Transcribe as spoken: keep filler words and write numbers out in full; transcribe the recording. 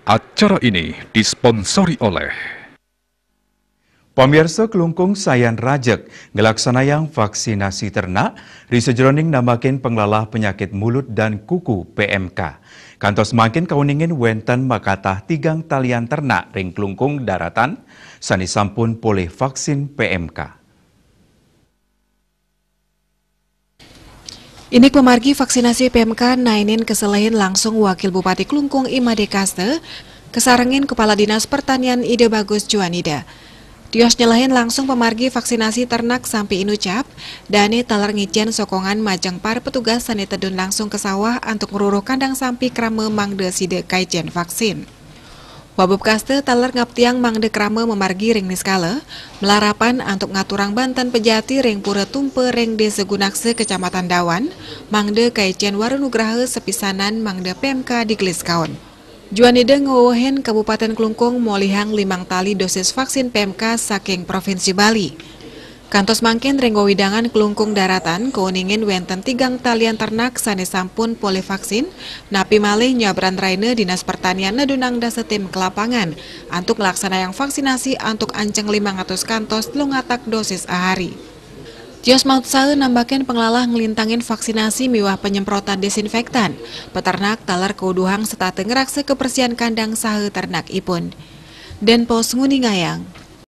Acara ini disponsori oleh Pamirsa, Klungkung sayan rajeg nglaksanayang vaksinasi ternak ri sajroning nambahke panglalah penyakit mulut dan kuku P M K. Kantos mangkin kauningin wenten makatah tigang talian ternak ring Klungkung Daratan sane sampun polih vaksin P M K. Indik pamargi vaksinasi P M K naenin kaselehin langsung Wakil Bupati Klungkung I Made Kaste, kasarengin Kepala Dinas Pertanian Ida Bagus Juanida. Tios nyelehin langsung pamargi vaksinasi ternak sampi inucap, dane taler ngicen sokongan majeng para petugas sane tedun langsung ke sawah antuk ngruruh kandang sampi krama mangda sida kaicen vaksin. Wabub Kaste taler ngaptiang mangda krama mamargi ring niskala, malarapan antuk ngaturang banten pejati ring Pura Tumpa ring Desa Gunaksa, Kecamatan Dawan, mangda kaicen wara nugraha sapisanan mangda P M K digelis kaon. Juanida ngwewehin Kabupaten Klungkung molihang limang tali dosis vaksin P M K saking Provinsi Bali. Kantos mangkin ring wewidangan Klungkung Daratan kauningin wenten tigang talian ternak sane sampun polih vaksin, napi malih nyabran raina Dinas Pertanian nedunang dasa tim ke lapangan antuk nglaksanayang vaksinasi antuk anceng limang atus kantos telung atak dosis ahari. Tios mautsaha nambakin panglalah nglintangin vaksinasi miwah penyemprotan desinfektan. Peternak taler kauduhang setata ngraksa kebersihan kandang saha ternak ipun. Denpos nguningayang.